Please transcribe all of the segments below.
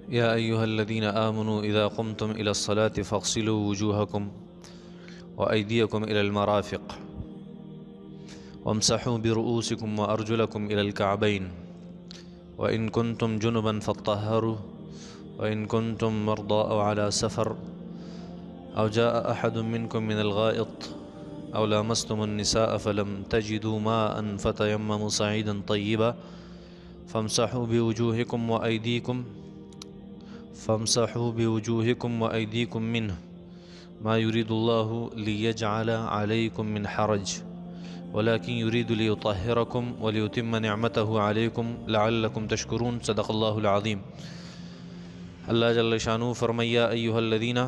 يا أيها الذين آمنوا إذا قمتم إلى الصلاة فاغسلوا وجوهكم وأيديكم إلى المرافق وامسحوا برؤوسكم وأرجلكم إلى الكعبين وإن كنتم جنبا فاطهروا وإن كنتم مرضى أو على سفر أو جاء أحد منكم من الغائط أو لامستم النساء فلم تجدوا ماء فتيمموا صعيدا طيبا فامسحوا بوجوهكم وأيديكم منه ما يريد الله ليجعل عليكم من حرج ولكن يريد ليطهركم وليتم نعمته عليكم لعلكم تشكرون. صدق الله العظيم. الله جل شانو فرمایا ایها الذین،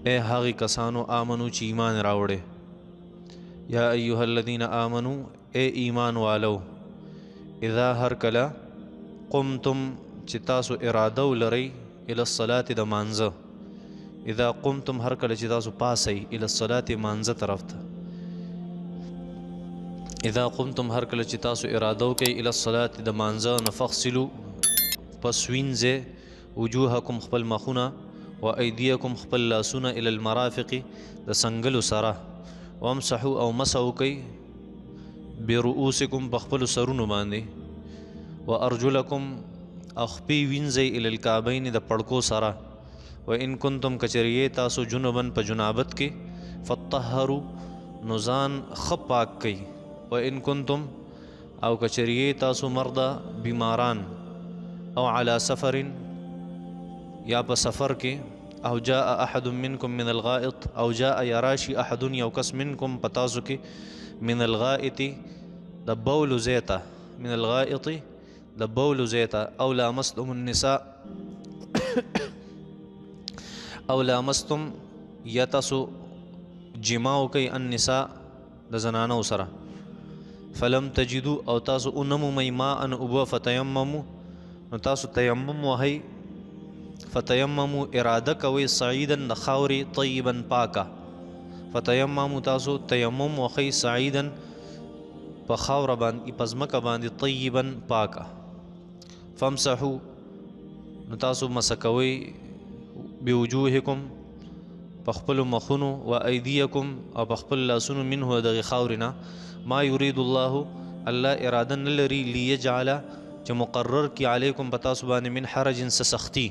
اے هغه کسانو آمنو چې ایمان راوړې. یا ایها الذین آمنو، اے ایمان والو، اذا هر کله قمتم چې تاسو اراده ولرئ الی الصلاة د مانځه، اذا قمتم هر کله چې تاسو پاسئ الی الصلاة مانځه طرف ته، اذا قمتم هر کله چې تاسو اراده وکئ الی الصلاة د مانځه، نو فاغسلوا پس وینځئ وجوهکم خپل مخونه و ایدیکم خپل لاسونه الی المرافق د څنګلو سره، وامسحوا او مسح وکئ برؤوسکم په خپلو سرونو باندې، و ارجلکم او خپې وینځئ الی الکعبین د پړکو سره، و ان کنتم کچریې تاسو جنبا په جنابت کې فطهروا نو ځان ښه پاک کئ، و ان کنتم او کچریې تاسو مرضى بیماران او علی سفر یا په سفر کې، او جاء احد منکم من الغائط او جاء یراشي احد یو کس منکم په تاسو کې من الغائط د بولو ځای ته، من الغائط د بولو ځای ته، او لامستم النساء او لامستم یا تاسو جماع وکئ النساء د زنانو سره، فلم تجدو او تاسو ونه مومئ ماء اوبه، فتیممو نو تاسو تیمم وهئ، فتیممو اراده کوئ صعیدا د خاورې طیبا پاکه، فتیممو تاسو تیمم وهئ صعیدا په خاوره باندې په ځمکه باندې طیبا پاکه، فامسحو نو تاسو مسح کوئ بوجوهکم په خپلو مخونو و ایدیکم او په خپل لاسونو منه دغې خاورې نه، ما یرید الله الله اراده نه لري لیجعل چې مقرر کړي علیکم په تاسو باندې من حرج څه سختي،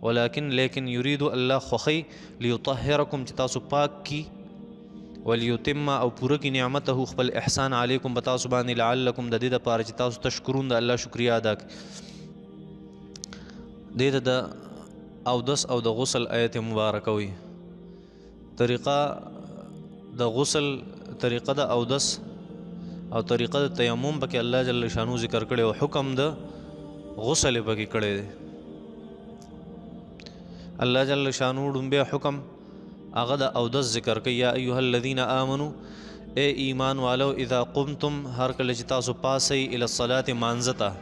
ولكن لیکن یرید الله خوښي لیطهرکم چې تاسو پاک کړي، ولیتم او پوره کړي نعمته خپل احسان علیکم په تاسو باندې، لعلکم د دې دپاره چې تاسو تشکرون د الله شکریه ادا کړئ. دې ته د اودس او د غسل آیت مبارکه وي. طریقه د غسل، طریقه د اودس او طریقه د تیمم پکې الله جل شانو ذکر کړی او حکم د غسل یې پکې کړی دی. الله جل شانو ړومبی حکم هغه د اودس ذکر کوي. یا ایها الذین آمنو، ای ایمان والو، اذا قمتم هر کله چې تاسو پاسئ الی الصلاة مانځه ته،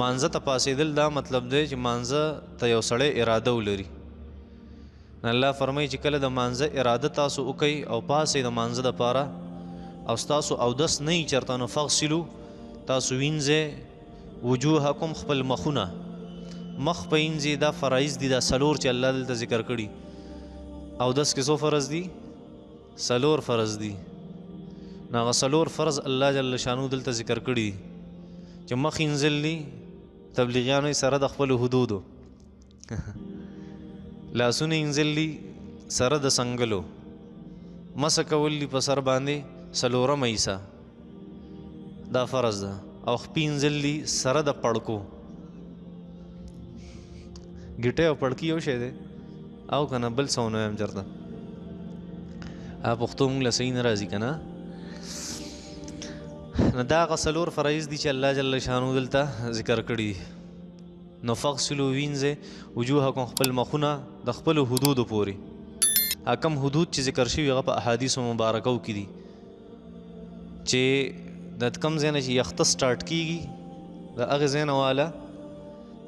مانځه ته پاسېدل دا مطلب دی چې مانځه ته یو سړی اراده ولري. الله فرمایي چې کله د مانځه اراده تاسو وکئ او پاسئ د مانځه دپاره او ستاسو اودس نه وي چېرته، نو فاغسلو تاسو وینځئ وجوهکم خپل مخونه، مخ په وینځئ. دا فرایض دي، دا څلور چې الله دلته ذکر کړي. اودس کې څو فرض دي؟ څلور فرض دي. نو هغه څلور فرض الله جل شانو دلته ذکر کړي چې مخ وینځل دي، تبلیغیانو یې سره د خپلو حدودو، لاسونه وینځل دي سره د څنګلو، مسح کول دي په سر باندې څلورمه حصه، دا فرض ده، او خپې وینځل دي سره د پړکو، ګیټه او پړکی یو شی دی او که نه بل څه ونه وایم چېرته، پښتو موږ له صحیح نه راځي که نه. نو دا هغه څلور فرایض دي چې الله جل شانو دلته ذکر کړي دي. نو فاغسلو وینځئ وجوهکم خپل مخونه د خپلو حدودو پورې، کوم حدود چې ذکر شوي هغه په احادیثو مبارکو کې دي چې د کوم ځای نه چې یخته سټارټ کېږي د هغې ځای نه واله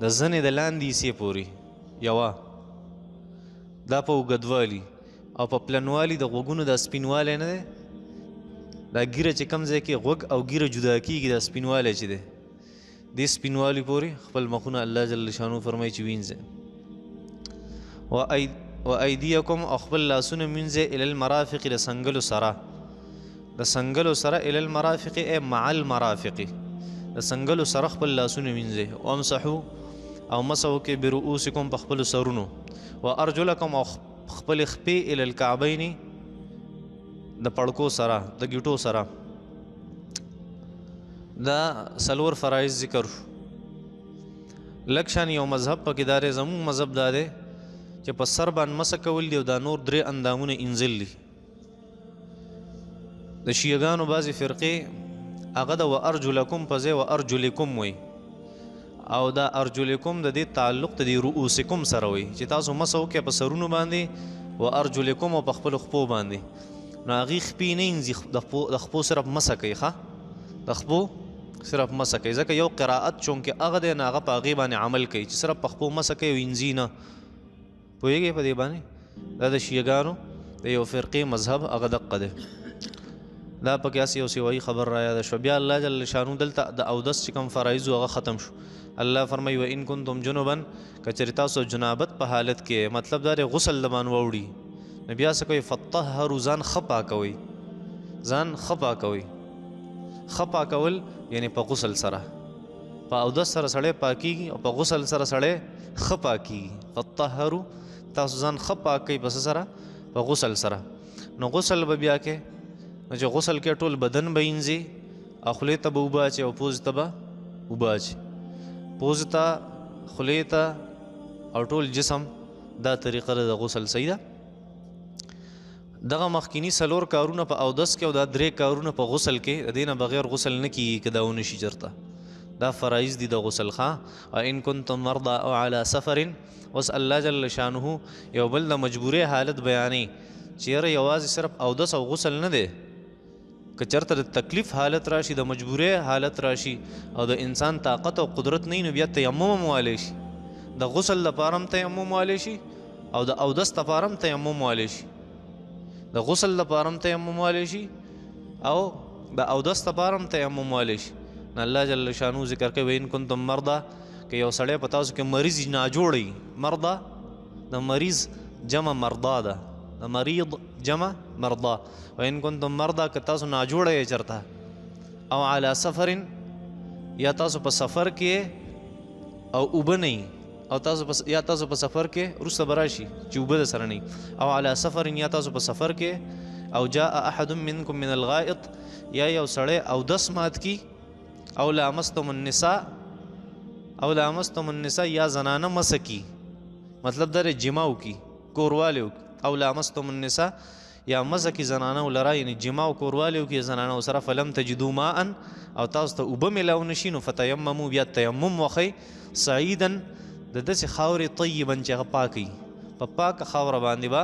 د زنې د لاندې حصې پورې یوه، دا په اوږدوالي او په پلنوالي د غوږونو دا سپینوالی نه دی، دا ږیره چې کوم ځای کې غوږ او ږیره جدا کېږي دا سپینوالی چې دی دې سپینوالي پورې خپل مخونه الله جل شانو فرمایي چې وینځئ. وایدیکم او خپل لاسونه مینځئ الی المرافق د څنګلو سره، د څنګلو سره، الی المرافق ای مع المرافق، د څنګلو سره خپل لاسونه وینځئ. وامسحو او مسح وکړئ برؤوسکم په خپلو سرونو، وارجلکم او خپلې خپې الی الکعبین د پړکو سره، د ګیټو سره. دا څلور فرایض ذکر شو. لږ شان یو مذهب پکې دا دی، زموږ مذهب دا دی چې په سر باندې مسح کول دي او دا نور درې اندامونه انځل دي. د شیعګانو بعضې فرقې هغه د وارجلکم په ځای وارجلکم وایي، او دا ارجلکم د دې تعلق د دې رؤوسکم سره وایي چې تاسو مسح وکړئ په سرونو باندې، وارجلکم او په خپلو خپو باندې. نو هغې خپې نه اینځي، د خپو صرف مسح کوي. ښه، د خپو صرف مسح کوي، ځکه یو قرائت چونکې هغه دی نو هغه په هغې باندې عمل کوي چې صرف په خپو مسح کوي او اینځي نه. پوهېږئ په دې باندې؟ دا د شیعګانو د یو فرقې مذهب هغه دقه دی. دا پکې هسې یو سوایي خبر را یاده شوه. بیا الله جل شانو دلته د اودس چې کوم فرایض هغه ختم شو. الله فرمایي وان کنتم جنبا، که چېرې تاسو جنابت په حالت کې، مطلب دا دی غسل د باندې واوړي، نو بیا څه کوئ؟ فطهروا، ځان ښه پاکوئ، ځان ښه پاکوئ. ښه پاکول یعنې په غسل سره، په اودس سره سړی پاکېږي او په غسل سره سړی ښه پاکېږي. فطهروا، تاسو ځان ښه پاک کړئ په څه سره؟ په غسل سره. نو غسل به بیا کې، نو چې غسل کې ټول بدن به اینځي او خولې ته به اوبه اچوي او پوزې ته به اوبه اچوي، پوزې ته، خولې ته او ټول جسم. دا طریقه ده د غسل. صحیح ده؟ دغه مخکیني څلور کارونه په اودس کې او دا درې کارونه په غسل کې، د دې نه بغیر غسل نه کېږي که دا ونه شي چېرته. دا فرایض دي د غسل. ښه، وان کنتم مرضی او علی سفر. اوس الله جل شانه یو بل د مجبورې حالت بیانوي چې یاره یوازې صرف اودس او غسل نه دی، که چېرته د تکلیف حالت راشي، د مجبورې حالت راشي او د انسان طاقت او قدرت نه وي، نو بیا تیمم هم والی شي. د غسل لپاره هم تیمم والی شي او د اودس لپاره هم تیمم والی شي. د غسل لپاره هم تیمم والی شي او د اودس لپاره هم تیمم والی شي. نو الله جل شانه ذکر کوي وان کنتم مرضی، که یو سړی په تاسو کې مریض ناجوړ وي، مرضی د مریض جمع مرضا ده، د مریض جمع مرضا. وان کنتم مرضی، که تاسو ناجوړ یې چېرته، او علی سفر، یا تاسو په سفر کې او اوبه نه وي، او تاسو په یا تاسو په سفر کې وروسته به راشي چې اوبه د سره نه وي، او علی سفر، یا تاسو په سفر کې، او جاء احد منکم من الغائط، یا یو سړی اودس مات کی، او لامستم النساء، او لامستم النساء، یا زنانه مسه کی، مطلب دا دی جماع وکړي، کوروالی وکړي، او لامستم النساء، یا مسه کی زنانه ولره، یعنې جماع او کوروالی وکړي زنانه سره، فلم تجدو ماء، او تاسو ته اوبه میلاو نه شي، نو فتیممو، بیا تیمم وخئ، صعیدا، د داسې خاورې طیبا چې هغه پاکه وي، په پاکه خاوره باندې به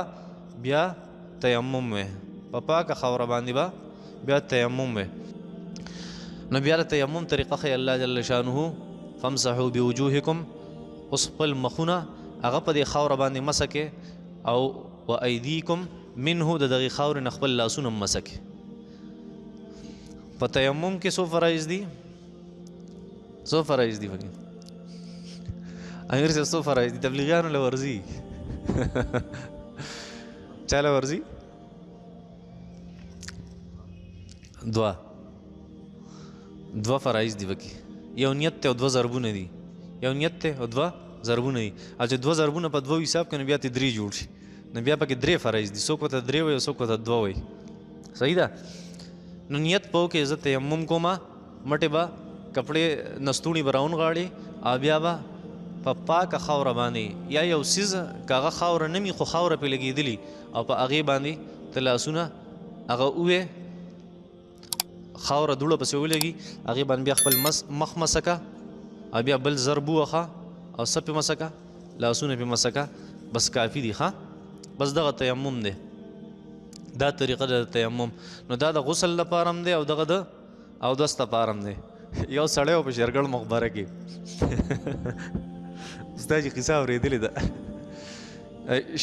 بیا تیمم وی، په پاکه خاوره باندې به بیا تیمم وی. نو بیا د تیمم طریقه ښیي الله جل شانه، فامسحوا بوجوهکم، اوس خپل مخونه هغه په دې خاوره باندې مسح کړئ، او وایدیکم منه، د دغې خاورې نه خپل لاسونه هم مسح کړئ. په تیمم کې څو فرایض دي؟ څو فرایض دي پکې؟ امیر صاحب څو فرایض دي؟ تبلیغیانو له ورځي چا له ورځي؟ دوه، دوه فرایض دي پکې. یو نیت دی او دوه ضربونه دي، یو نیت دی او دوه ضربونه دي، او چې دوه ضربونه په دوو حساب کړو نو بیا ترې درې جوړ شي، نو بیا پکې درې فرایض دي، څوک ورته درې وایي او څوک ورته دوه وایي. صحیح ده؟ نو نیت په وکړې زه تیمم کوم، مټې به کپړې نستوڼي به راونغاړي، او بیا به په پاکه خاوره باندې یا یو څیز که هغه خاوره نه وي خو خاوره پرې لګېدلي او په هغې باندې ته لاسونه هغه ووې، خاوره دوړه پسې ولګي، هغې باندې بیا خپل مخ مسه که، او بیا بل ضرب ووهه او څه پې مسه که، لاسونه پې مسه که، بس کافي دي. ښه، بس دغه تیمم دی، دا طریقه ده د تیمم. نو دا د غسل لپاره هم دی او دغه د اودس لپاره هم دی. یو سړی و په شیرګړ مقبره کې، ستا چې قصه اورېدلې ده،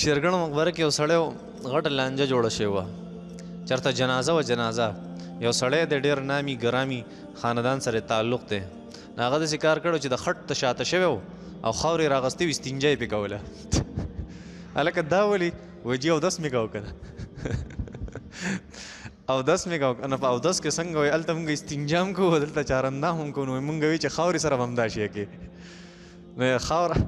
شیرګړ مقبره کې یو سړی و، غټه لانجه جوړه شوې وه، چېرته جنازه وه، جنازه، یو سړی دی ډېر نامي ګرامي خاندان سره تعلق دی، نو هغه داسې کار کړو چې د خټ ته شاته شوی و او خاورې یې راغستې وي، استنجا یې پرې کوله. هلکه دا ولې؟ وایي جي اودس مې کوه که نه، اودس مې کوه که نه. په اودس کې څنګه وایي هلته مونږ استنجا هم کوو، دلته چارندام هم کوو، نو مونږ وایي چې خاورې سره به همدا شی کوي. نو خاوره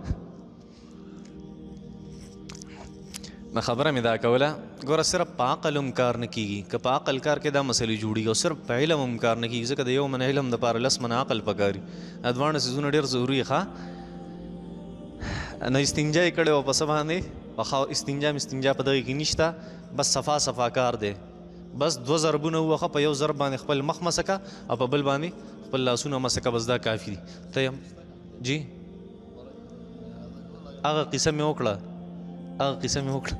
نو خبره مې دا کوله، ګوره صرف په عقل هم کار نه کېږي، که په عقل کار کې دا مسلې جوړېږي، او صرف په علم هم کار نه کېږي، ځکه د یو من علم دپاره لس من عقل پکار وي. دا دواړه څیزونه ډېر ضروري. ښه نو استنجا یې کړې وه په څه باندې؟ په استنجا استنجا په دغې کې نشته، بس صفا صفا کار دی، بس دوه ضربونه ووهه، په یو ضرب باندې خپل مخ مسکه او په بل باندې خپل لاسونه مسکه، بس دا کافي دي. ته یم جی هغه قصه مې وکړه، هغه قصه مې وکړه.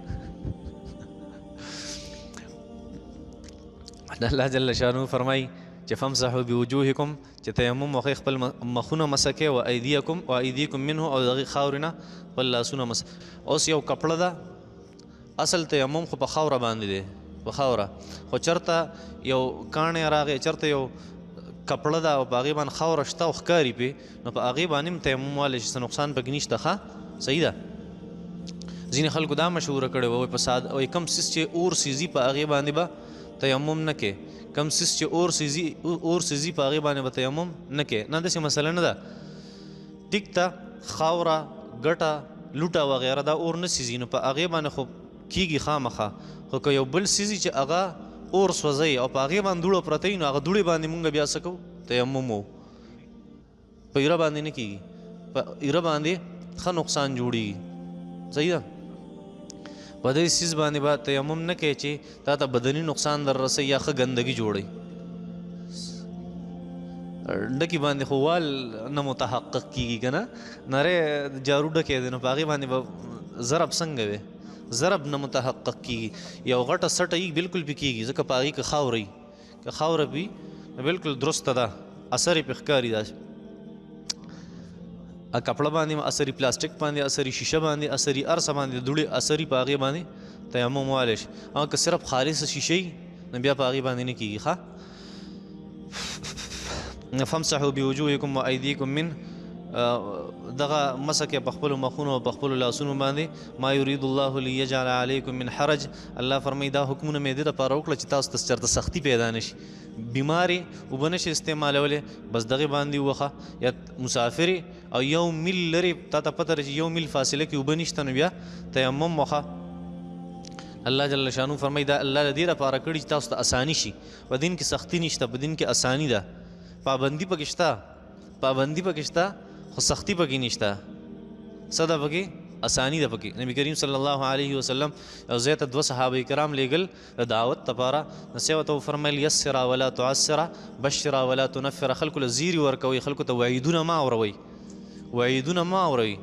الله جل شانه فرمایي چې فامسحوا بوجوهکم، چې تیمم وکړئ خپل مخونه مسکئ، و ایدیکم و ایدیکم منه، او دغې خاورې نه خپل لاسونه مس. اوس یو کپړه ده، اصل تیمم خو په خاوره باندې دی، په خاوره، خو چېرته یو کاڼی راغی، چېرته یو کپړه ده او په هغې باندې خاوره شته او ښکاري پې، نو په هغې باندې هم تیمم والی شي، څه نقصان پکې نشته. ښه صحیح ده. ځینې خلکو دا مشهوره کړې وه، وایي په ساده، وایي کوم څیز چې اور سیزي په هغې باندې به تیمم نه کوې، کوم څیز چې اور سیزي، اور سیزي په هغې باندې به تیمم نه کوې. نه، داسې مسله نه ده. ټیک ته خاوره، ګټه، لوټه وغیره دا اور نه سیزي، نو په هغې باندې خو کېږي خامخا، خو که یو بل سیزي چې هغه اور سوځوي او په هغې باندې دوړه پرته وي، نو هغه دوړې باندې مونږ بیا څه کوو؟ تیمم وو. په ایره باندې نه کېږي، په ایره باندې ښه نقصان جوړېږي. صحیح ده. په دې څیز باندې به تیمم نه کوې چې تا ته بدني نقصان در رسوي یا ښه ګندګي جوړوي. ډکي باندې خو وال نه متحقق کېږي که نه، نری جارو ډکی دی، نو په هغې باندې به ضرب څنګه وي؟ ضرب نه متحقق کېږي. یو غټه سټه یي بالکل پې کېږي، ځکه په هغې کې خاوره وي، که خاوره وي نو بالکل درسته ده، اثر یې پې ښکاري. داسې کپړه باندې اثري، پلاستیک باندې اثري، شیشه باندې اثري، هر څه باندې دوړې اثري، په هغې باندې تیمم والی شي. او که صرف خالصه شیشه وي نو بیا په هغې باندې نه کېږي. ښه فامسحوا بوجوهکم وایدیکم من، دغه مسکه په خپلو مخونو او په خپلو لاسونو باندې. ما یرید الله لیجعل علیکم من حرج، الله فرمایي دا حکمونه مې دې دپاره وکړه چې تاسو ته چېرته سختي پیدا نه شي، بیمارې اوبه نه شي استعمالولی، بس دغې باندې ووهه، یا مسافرې او یو میل لرې تا ته پته ده چې یو میل فاصله کې اوبه نشته، نو بیا تیمم وخه. الله جل شانه فرمایي دا الله د دې لپاره کړي چې تاسو ته اساني شي. په دین کې سختي نشته، په دین کې اساني ده، پابندي پکې شته، پابندي پکې شته، خو سختي پکې نشته. څه ده پکې؟ اساني ده پکې. نبی کریم صلی الله علیه وسلم یو ځای ته دوه صحابه کرام لېږل د دعوت لپاره، نو څه ورته وفرمیل؟ یسرا ولا تعسرا، بشرا ولا تنفرا. خلکو له زیري ورکوئ، خلکو ته وعیدونه مه اوروئ، وعیدونه مه اوروئ،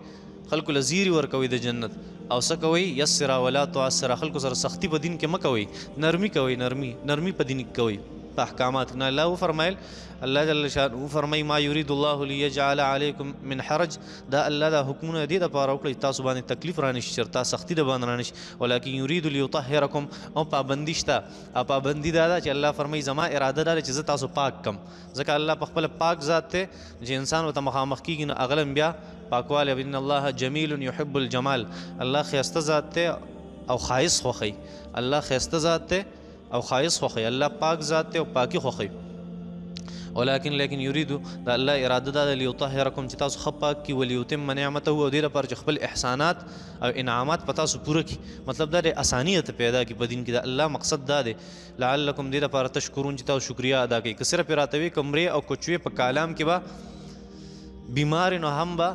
خلکو له زیري ورکوئ د جنت. او څه کوئ؟ یسرا ولا تعسرا، خلکو سره سختي په دین کې مه کوئ، نرمي کوئ، نرمي، نرمي په دین کې کوئ په احکامات. نه الله وفرمایل، الله جل شانه وفرمایي ما یرید الله لیجعل علیکم من حرج، دا الله دا حکمونه دې دپاره وکړي چې تاسو باندې تکلیف رانه شي، چېرته سختي د باندې رانه شي، ولکن یرید لیطهرکم. او پابندي شته، او پابندي دا ده چې الله فرمایي زما اراده دا ده چې زه تاسو پاک کم، ځکه الله په خپله پاک ذات دی چې انسان ورته مخامخ کېږي نو هغه له بیا پاکوالی. ان الله جمیل یحب الجمال، الله ښایسته ذات دی او ښایست خوښوي، الله ښایسته ذات دی او ښایست خوښوي، الله پاک ذات دی او پاکي خوښوي. ولكن لیکن یرید، د الله اراده دا ده لیطهرکم، چې تاسو ښه پاک کړي، ولیتم نعمته، او دې لپاره چې خپل احسانات او انعامات په تاسو پوره کړي. مطلب دا دی اساني ته پیدا کړي په دین کې، د الله مقصد دا دی. لعلکم، دې لپاره تشکرون، چې تاسو شکریه ادا کړئ. که صرف یې راته وي کمرې او کوچوې په کالام کې به بیمار نو هم به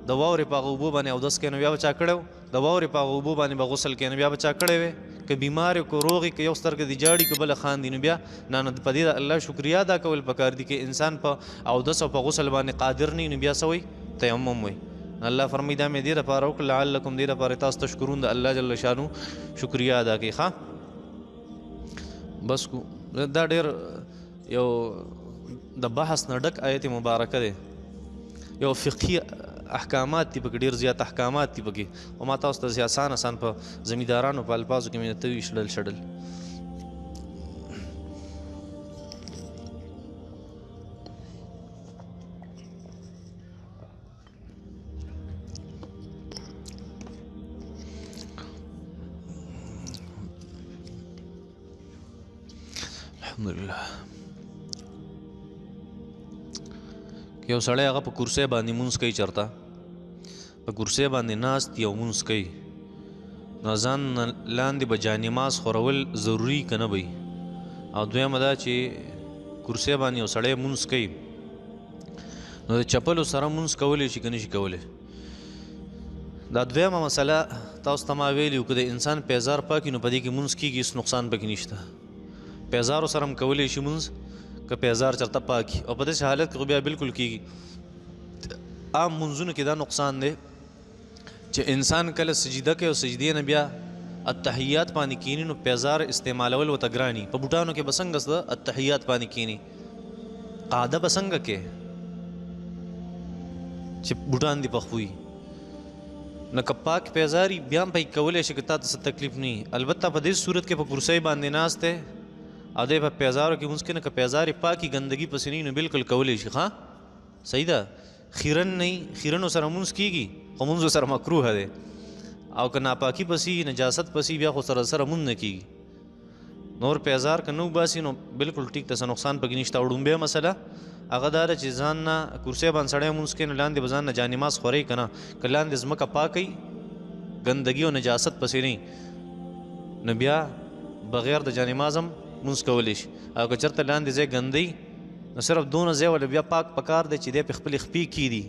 د واورې په هغه اوبو باندې اودس کوي، نو بیا به چا کړی و؟ د واورې په هغه اوبو باندې به غسل کوي، نو بیا به چا کړی وی؟ که بیمار یې، که روغ یې، که یو سترګه دې جاړي، که بله خاندي، نو بیا نه، نو په دې د الله شکریه ادا کول پکار دي. که انسان په اودس او په غسل باندې قادر نه وي نو بیا څه وایي؟ تیمم وایي. الله فرمایي دا مې دې لپاره وکړل لعلکم، دې لپاره تاسو تشکرون، د الله جل شانه شکریه ادا کړئ. ښه بس کو دا ډېر یو د بحث نه ډک آیت مبارکه دی، یو فقهي احکامات دي پکې، ډېر زیات احکامات دي پکې. او ما تاسو ته آسان آسان په زمیندارانو په الفاظو کې مې درته ویشلل شډل. الحمدلله. یو سړی هغه په کرسۍ باندې مونځ کوي، چېرته په کرسۍ باندې ناست یو مونځ کوي، نو ځان لاندې به جانماز خورول ضروري که نه به وي؟ او دویمه دا چې کرسۍ باندې یو سړی مونځ کوي، نو د چپلو سره مونځ کولی شي که نه شي کولی؟ دا دویمه مسله تاسو ته ما ویلي وو، که د انسان پیزار پاک وي نو په دې کې مونځ کېږي، هېڅ نقصان پکې نشته. پیزارو سره هم کولی شي مونځ که پیزار چېرته پاک وي، او په داسې حالت کې خو بیا بالکل کېږي. عام مونځونو کې دا نقصان دی چې انسان کله سجده کوي او سجدې نه بیا التحیات باندې کینی، نو پیزار استعمالول ورته ګراني. په بوټانو کې به څنګه څه التحیات باندې کینی، قاعده به څنګه کې چې بوټان دې په خپو وي؟ نو که پاک پیزاري بیا هم پکې کولی شي که تا ته څه تکلیف نه وي. البته په دې صورت کې په کرسۍ باندې ناست دی او دی په پیزارو کې مونځ کوي، نو که پیزار یې پاکي ګندګي پسې نه وي نو بالکل کولی شي. ښه صحیح ده. خیرن نه وي، خیرنو سره مونځ کېږي خو مونځ سره مکروه دی، او که ناپاکي پسې نجاست پسې بیا خو سره سره مونځ نه کېږي. نور پیزار که نه وباسي نو بالکل ټیک ته څه نقصان پکې نشته. او ړومبی مسله هغه دا ده چې ځان نه کرسۍ باندې سړی مونځ کوي نو لاندې به ځان نه جانماز خورئ که نه، که لاندې ځمکه پاکه وي ګندګي او نجاست پسې نه وي نو بیا بغیر د جانماز هم مونځ کولی شي. او که چېرته لاندې ځای ګنده وي نو صرف دونه ځای وله بیا پاک پکار دی چې دی پې خپلې خپې کښېږدي،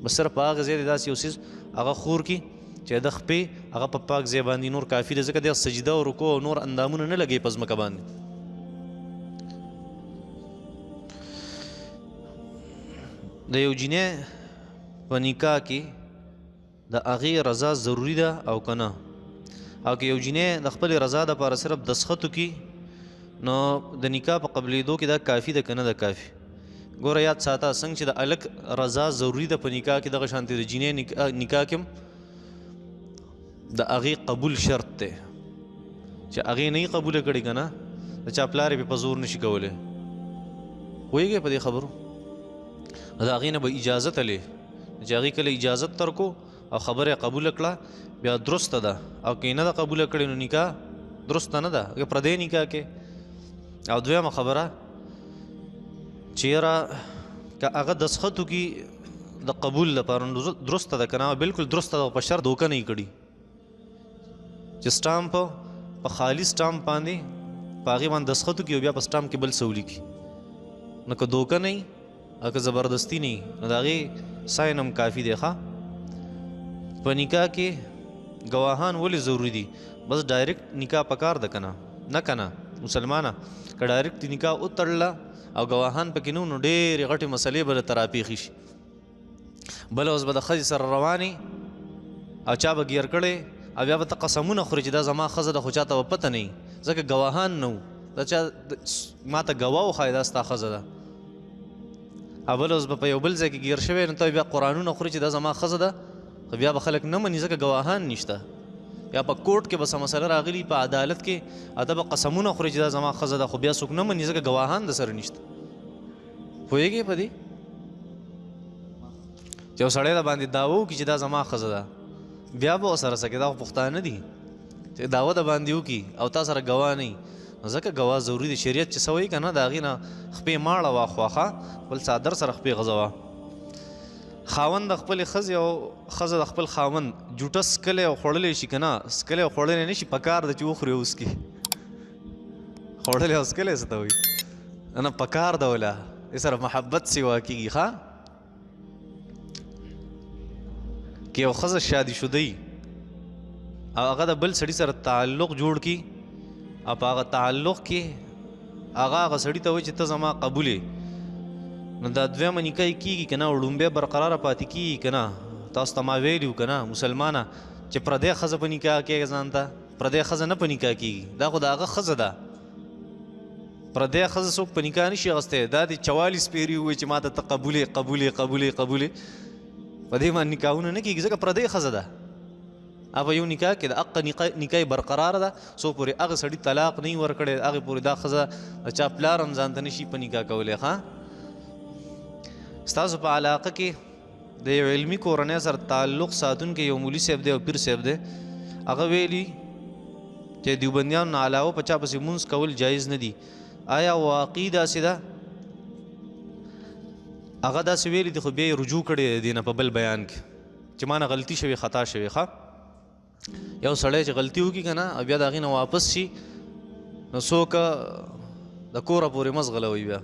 بس صرف په هغه ځای دی داسې یو څیز هغه خور کړي چې د خپې هغه په پاک ځای باندې نور کافي دی، ځکه دی سجده او رکوع او نور اندامونه نه لګوي په ځمکه باندې. د یو جینۍ په نکاح کې د هغې رضا ضروري ده او که نه؟ او که یو جینۍ د خپلې رضا دپاره صرف دستخط وکړي نو د نکاح په قبلېدو کې دا کافي ده که نه ده کافي؟ ګوره یاد ساته، څنګه چې د هلک رضا ضروري ده په نکاح کې، دغه شانتې د جینۍ نکاح کې هم د هغې قبول شرط دی. چې هغې نه یې قبوله کړې که نه، د چا پلار یې پې په زور نشي کولی. پوهېږئ په دې خبرو؟ د هغې نه به اجازه تلې، چې هغې کله اجازت ترکو او خبره یې قبوله کړه بیا درسته ده، او که یې نه ده قبوله کړې نو نکاح درسته نه ده، که پردی نکاح کې. او دویمه خبره چې یاره که هغه دستخط وکړي د قبول لپاره نو درسته ده که نه، بالکل درسته ده، په شرط دوکه نه یې کړي چې سټامپ په خالي سټامپ باندې په هغې باندې دستخط وکړي او بیا په سټامپ کې بل څه ولیکي. نو که دوکه نه وي او که زبردستي نه وي نو د هغې ساین هم کافي دی. ښه په نکاح کې ګواهان ولې ضروري دي؟ بس ډایرکټ نکاح پکار ده که نه؟ نه که نه مسلمانه، که ډایرکټ نکاح وتړله او ګواهان پکې نه وو نو ډېرې غټې مسلې به درته راپېښې شي. بله ورځ به د ښځې سره روانې او چا به ګیر کړی او بیا به ته قسمونه خورې چې دا زما ښځه ده، خو چا ته به پته نه وي ځکه ګواهان نه وو. دا چا ما ته ګواه وښایه دا ستا ښځه ده. او بله ورځ به په یو بل ځای کې ګیر شوی نو ته بیا قرآنونه خورې چې دا زما ښځه ده، خو بیا به خلک نه مني ځکه ګواهان نشته. یا په کورټ کې به څه مسله راغلي په عدالت کې او ته به قسمونه خورې چې دا زما ښځه ده، خو بیا څوک نه مني ځکه ګواهان د سره نشته. پوهېږې په دې؟ چې یو سړی د باندې دعوه وکړي چې دا زما ښځه ده، بیا به ورسره څه کوې؟ دا خو پښتانه دي چې دعوه د باندې وکړي او تا سره ګواه نه وي، ځکه ګواه ضروري دی. شریعت چې څه وایي که نه، د هغې نه خپې ماړه واخوا، ښه خپل څادر سره خپې غځوه. خاوند د خپلې ښځې او ښځه د خپل خاوند جوټه څکلی او خوړلی شي که نه؟ څکلی او خوړلی نه شي، پکار ده چې وخوري او وڅکي. خوړلی او څکلی څه ته وایي؟ نه پکار ده وله دې سره محبت سیوا کېږي. ښه که یو ښځه شادي شده وي او هغه د بل سړي سره تعلق جوړ کړي او په هغه تعلق کې هغه هغه سړي ته وایي چې ته زما قبول یې، نو دا دویمه نکاح یې کېږي که نه؟ او ړومبی برقراره پاتې کېږي که نه؟ تاسو ته ما ویلي وو که نه مسلمانه چې پردی ښځه په نکاح کېږي، ځان ته پردی ښځه نه په نکاح کېږي، دا خو د هغه ښځه ده. پردی ښځه څوک په نکاح نشي اخیستی. دا دې 44 پیري ووایي چې ما ته ته قبول یې قبول یې قبول یې قبول یې، په دې باندې نکاحونه نه کېږي ځکه پردی ښځه ده. هغه یو نکاح کې د حق نکاح برقرار ده، څو پورې هغه سړي طلاق نه وي ورکړی، هغې پورې دا ښځه د چا پلار هم ځان ته نشي په نکاح کولی. ښه ستاسو په علاقه کې د یو علمي کورنۍ سره تعلق ساتونکی یو مولوي صاحب دی او پیر صاحب دی، هغه ویلي چې دیوبندیانو نه علاوه په چا پسې مونځ کول جایز نه دي. آیا واقعي داسې ده؟ هغه داسې ویلي دي، خو بیا یې رجوع کړې دی دې نه په بل بیان کې چې ما نه غلطي شوې، خطا شوې. ښه، یو سړی چې غلطي وکړي که نه او بیا د هغې نه واپس شي، نو څوک د کوره پورې مه ځغلوئ. بیا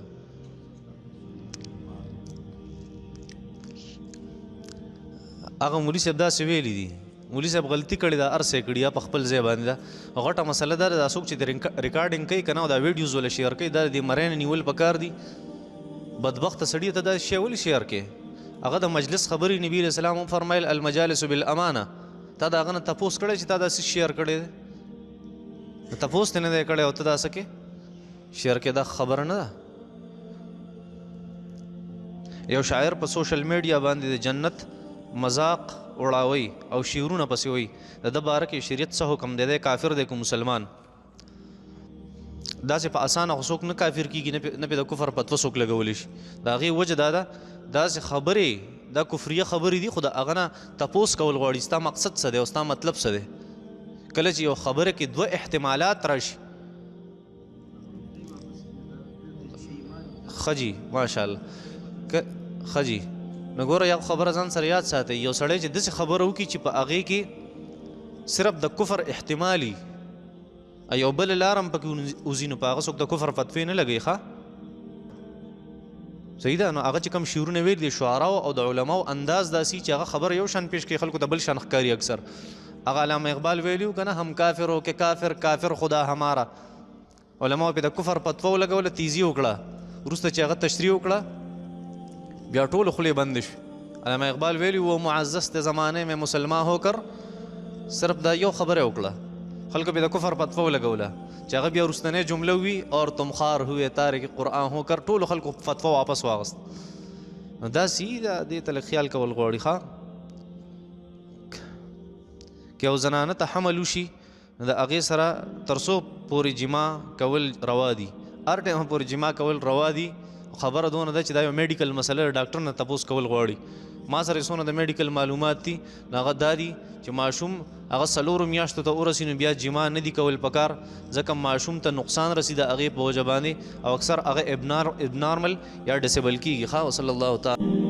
هغه مولوي صاحب داسې ویلي دي، مولوي صاحب غلطي کړې ده، هر څه یې کړي په خپل ځای باندې ده. غټه مسله دا ده، دا څوک چې ریکارډینګ کوي که نه او دا ویډیوز وله شیر کوي، دا د دې مرۍ نه نیول پکار دي. بدبخته سړي ته دا شی ولې شیر کوې؟ هغه د مجلس خبرې نبي علیه السلام وفرمیل المجالس بالامانه. تا د هغه نه تپوس کړی چې تا داسې شیر کړی دی؟ نو تپوس دې نه دی کړی او ته دا څه کې شیر کې، دا خبره نه ده. یو شاعر په سوشل میډیا باندې د جنت مذاق وړاوي او شعرونه پسې وایي، د ده باره کې شریعت څه حکم دی؟ دی کافر دی که مسلمان؟ داسې په اسانه خو څوک نه کافر کېږي، نه پې د کفر فتوا څوک لګولی شي. د هغې وجه دا ده، داسې خبرې دا کفریه خبرې دي، خو د هغه نه تپوس کول غواړي ستا مقصد څه دی او ستا مطلب څه دی. کله چې یو خبره کې دوه احتمالات راشي، ښه جي ماشاءالله، ښه جي، نو ګوره یو خبره ځان سره یاد ساتئ، یو سړی چې داسې خبره وکړي چې په هغې کې صرف د کفر احتمالي یو بله لار هم پکې وځي، نو په هغه څوک د کفر فتوې نه لګوي. ښه صحیح ده. نو هغه چې کوم شعرونه ویل دي شعراو او د علماو انداز داسې چې هغه خبره یو شان پیش کوي، خلکو ته بل شان ښکاري اکثر. هغه علامه اقبال ویلي وو که نه، هم کافر هو که کافر کافر خدا همارا. علماو پې د کفر فتوا ولګوله، تیزي وکړه، وروسته چې هغه تشریح وکړه بیا ټولو خولې بندې شوې. علامه اقبال ویلي وو معزز ته زمانې مې مسلمان هو کر، صرف دا یو خبره وکړه، خلکو پې د کفر فتوا ولګوله، چې هغه بیا وروستنۍ جمله وي اور تم خار ہوئے تارک قرآن هو کر، ټولو خلکو فتوا واپس واغست. نو داسې ده، دې ته لږ خیال کول غواړي. ښه، که یو زنانه ته حمل وشي، نو د هغې سره تر څو پورې جما کول روا دي، هر ټایم پورې جما کول روا دي. خبره دونه ده چې دا یو میډیکل مسله ده، ډاکټر نه تپوس کول غواړي. ما سره یې څونه د میډیکل معلومات دي، نو هغه دا دي چې ماشوم هغه څلورو میاشتو ته ورسي نو بیا جما نه دي کول پکار، ځکه ماشوم ته نقصان رسي د هغې په وجه باندې، او اکثر هغه ابنارمل یا ډسیبل کېږي. ښه، وصلی الله تعالی.